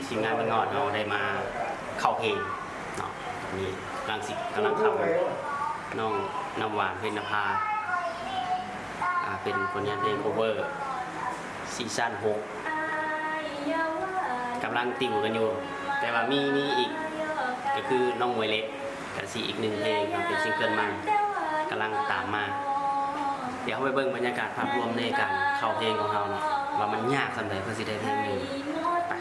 ທີມງານບ້ານຮອດເຮົາໄດ້ມາເຂົ້າເພງເນາະ. ນີ້ກຳລັງຊິ ກຳລັງເຂົ້າ ນ້ອງນ້ຳຫວານ ເພັນນະພາ ອ່າ ເປັນຜົນງານເພງ cover ຊີຊັນຫົກ ກຳລັງຕິວກັນຢູ່ ແຕ່ວ່າມີ ມີອີກ ກໍຄືນ້ອງມວຍເລັກ ກະຊິອີກໜຶ່ງເພງເນາະ ເປັນຊິງເກິນໃໝ່ ກຳລັງຕາມມາ. ດຽວເຮົາໄປເບິ່ງບັນຍາກາດພາບລວມໃນການເຂົ້າເພງຂອງເຮົາເນາະ ວ່າມັນຍາກສ່ຳໃດເພື່ອຊິໄດ້ເພງໜຶ່ງ. ໄປ.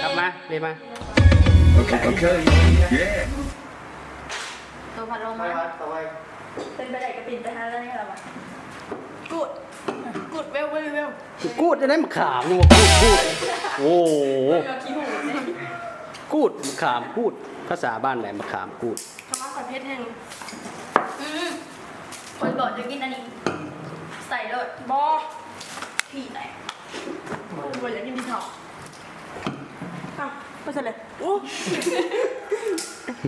ກັບມາ ເລມາ. ໂອເຄ ໂອເຄ ເຢ. ໂຕພັດລົມມາ ເປັນໄປໄດ້ກໍປິ່ນໄປຫາເລື່ອງນີ້ລະວະ. ກູດ ກູດ ເວວ ເວວ ເວວ. ກູດຈັ່ງໃດ ມະຂາມ ຍັງວ່າກູດ ກູດ. ໂອ້ ກູດ ມະຂາມກູດ. ພາສາບ້ານໃດ ມະຂາມກູດ? ຄຳວ່າຂ້ອຍເຜັດແຮງ. ອືມ ຂ້ອຍບອກຈະກິນອັນນີ້ ໃສ່ໂລດ. ບໍ່ ຂີ້ແຕກ. ບໍ່ຢາກກິນຂີ້ເຖົ້າ. ອ້າວ ໄປໃສແລ້ວ? ໂອ້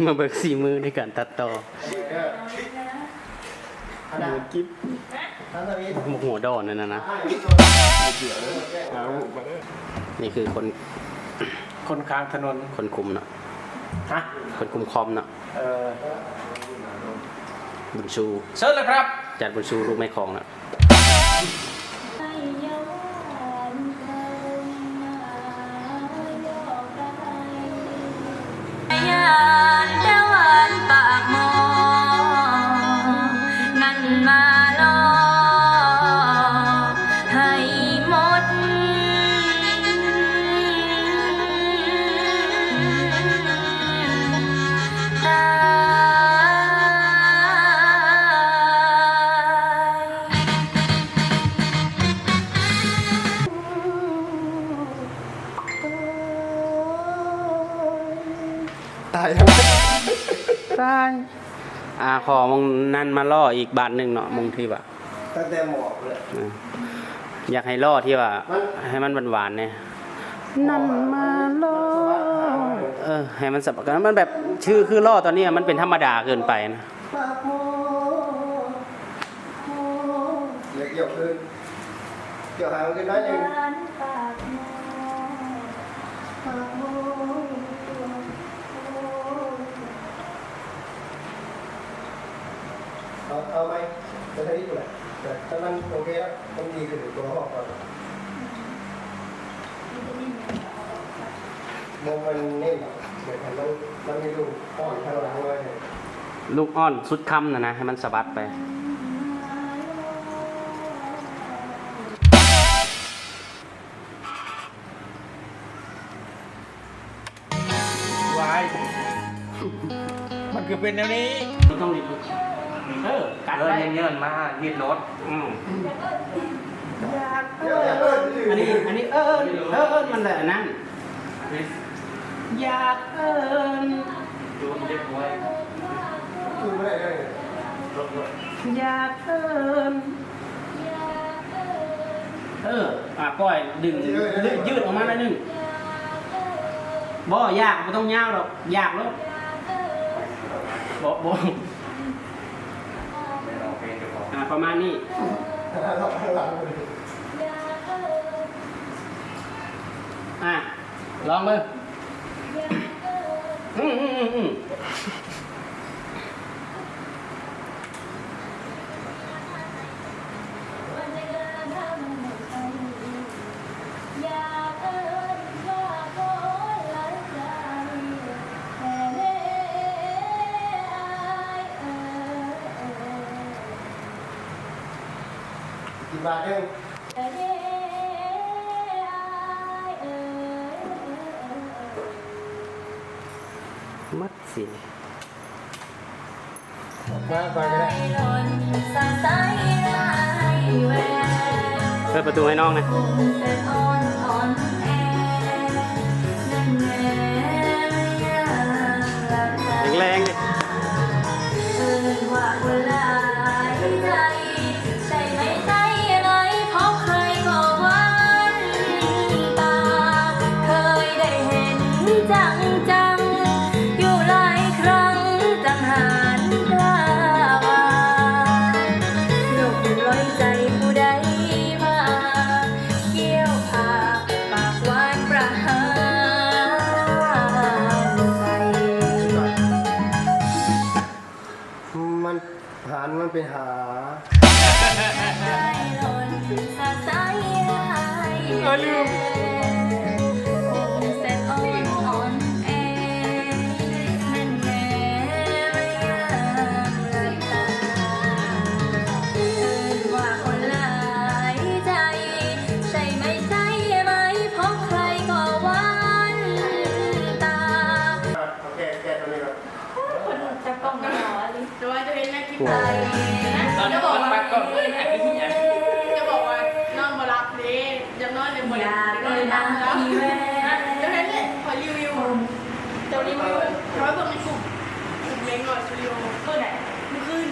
ມາເບິ່ງສີມືໃນການຕັດຕໍ່. ໝູກິບ ໝູຫົວດອນນັ້ນນະ. ນີ້ຄືຄົນ ຄົນຂ້າງຖະໜົນ ຄົນຄຸມເນາະ. ຮະ? ຄົນຄຸມຄອມເນາະ. ເອີ ບຸນຊູ ເຊີນເລີຍຄັບ. ຈານບຸນຊູ ລູກແມ່ຂອງເນາະ. ຕາຍ ຕາຍ. ອ່າ ຂໍມົງນັ້ນມາລໍ້ອີກບາດໜຶ່ງເນາະ ມົງທີ່ວ່າ ຕັ້ງແຕ່ໝໍກເລີຍ. ເອີ ຢາກໃຫ້ລໍ້ທີ່ວ່າ ມັນ ໃຫ້ມັນຫວານໆແດ່. ນັ້ນມາລໍ້ ເອີ ໃຫ້ມັນສະບາຍ ມັນແບບ ຄື ຄືລໍ້ຕອນນີ້ມັນເປັນທຳມະດາເກີນໄປນະ. ປາກໝໍ ຢ່າກ່ຽວຄືນ ກ່ຽວຫາງຂຶ້ນໜ້ອຍໜຶ່ງ. ປາກໝໍ ປາກໝໍ ເອົາ ເອົາໃໝ່ ໄປທາງນີ້ພຸ້ນແຫຼະ. ແຕ່ຖ້າມັນໂອເຄແລ້ວ ມັນດີຂຶ້ນ ຕົວຮອບກ່ອນ. ບໍ່ແມ່ນເນັ້ນດອກ ແບບໃຫ້ມັນ ມັນມີລູກອ່ອນທາງຫຼັງໜ້ອຍໜຶ່ງ. ລູກອ່ອນສຸດຄຳນະນະ ໃຫ້ມັນສະບັດໄປ. ວາຍ ມັນຄືເປັນແນວນີ້. ເອີ ກັດໄວ້ ເຍີ້ນມາ ຮີດໂລດ. ອືມ ຢາກ ອັນນີ້ ອັນນີ້ເອີ້ນ ເອີ້ນມັນແຫຼະ ອັນນັ້ນ ຢາກເອີ້ນ ຢາກເອີ້ນ ເອີ ອ່າ ປ່ອຍ ດຶງ ຍືດອອກມາໜ້ອຍໜຶ່ງ. ບໍ່ ຢາກ ບໍ່ຕ້ອງຍາວດອກ ຢາກໂລດ. ບໍ່ ບໍ່ ອ່າ ປະມານນີ້. ອ່າ ລອງເບິ່ງ. ອືມ ອືມ ອືມ ອືມ. ອີກບາດໜຶ່ງ. ມັດຊິ ມາກ່ອນກໍໄດ້. ເປີດປະຕູໃຫ້ນ້ອງແດ່. ແຮງແຮງເດ້. ມັນ ຫານມັນໄປຫາ ເອີ ລືມ. ໂອເຄ ແກະຕົວນີ້ກ່ອນ. ຄົນຈັບກ້ອງກໍຫຼໍ່ອີ່ຫຼີ. ແຕ່ວ່າຈະເຫັນໃນຄລິບ ຕອນ ຈະບອກວ່າ ຕອນປັດກ້ອງ ຈະບອກວ່ານອນບໍ່ຫຼັບເດ້ ຢາກນອນແຕ່ບໍ່ໄດ້ນອນ. ຈະເຫັນເດ້ ຂ້ອຍຣີວິວ ເຈົ້າຣີວິວ ຂ້ອຍເບິ່ງໃນກຸ່ມ ກຸ່ມເດັກນ້ອຍສະຕູດິໂອ ມື້ໃດ ມື້ຄືນ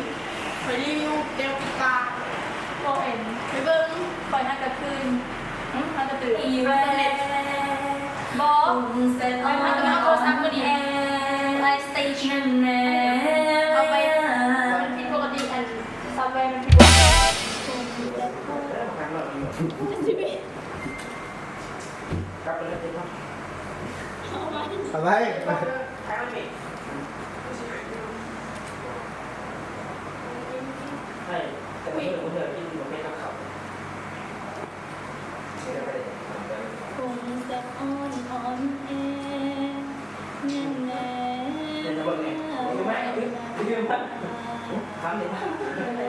ຂ້ອຍຣີວິວແນວຕິດຕາ ບໍ່ເຫັນ ໄປເບິ່ງ ຂ້ອຍຫາກະຄືນ ຫຶ ຫາກະຕື່ນ ອີເວ ບໍ່ ຂ້ອຍຫາກະມາໂທລະສັບມື້ນີ້ ໄລຟ໌ສະເຕຊັນ ເອົາໄປ ມັນຜິດປົກກະຕິ ອັນຊອບແວມັນຜິດປົກກະຕິ. ເອົາໄວ້ ໃຫ້ ແຕ່ເມື່ອ ເມື່ອກິນບໍ່ເປັນກັບເຂົ້າ ຄົງຈະອ່ອນອ່ອນແອ ແນ່ນແນ່ ເອີ້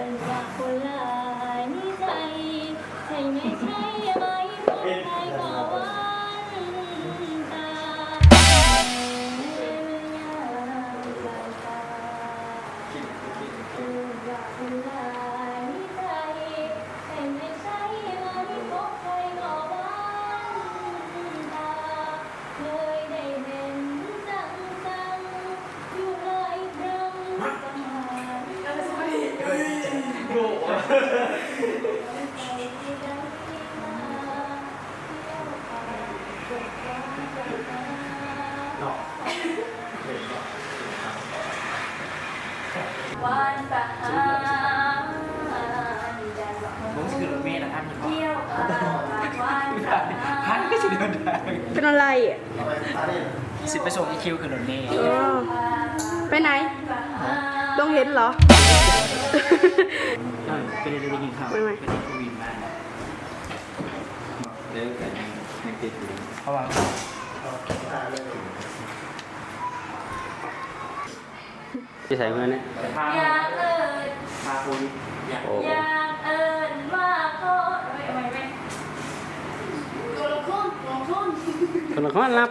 ນວ່າຄົນຫຼາຍໃຈ ໃຫ້ແມ່ໃຊ້ໄວ້ ບໍ່ໃຫ້ກໍຫວັງຕາ ແມ່ນຍາມຫຼາຍຕາ ເອີ້ນວ່າຄົນຫຼາຍໃຈ ໃຫ້ແມ່ໃຊ້ໄວ້ ບໍ່ໃຫ້ກໍຫວັງຕາ ເຄີຍໄດ້ເຫັນຈັງໆ ຢູ່ຫຼາຍຄັ້ງ ສະຫາຍ ເອີຍ ໂອ້ ເນາະ ບໍ່ຄືລົດເມລະ ທັນຢູ່ບໍ່? ທັນຄືຊິເດີນທາງ ເປັນອະໄລ? ຊິໄປສົ່ງອີຄິວຂຶ້ນລົດເມ. ອໍ ໄປໃນ? ຫະ? ໂຮງຮຽນເຫລອ? ເອີ ເປັນໄດ້ໄດ້ຍິນຂ່າວ ໄປໄຫມ? ເປັນໂຄວິດມາ ເດີ ກໍຍັງ ຍັງຕິດຢູ່ ເພາະວ່າ ຢູ່ໃສເພິ່ນນີ້? ຢາກເອີ້ນ ພາຄົນ ໂອ້ ຢາກເອີ້ນວ່າຂໍ ເອົາໃໝ່ ເອົາໃໝ່ ເອົາໃໝ່ ຕົວລະຄົນ ຕົວລະຄົນ ຕົວລະຄົນລັບ.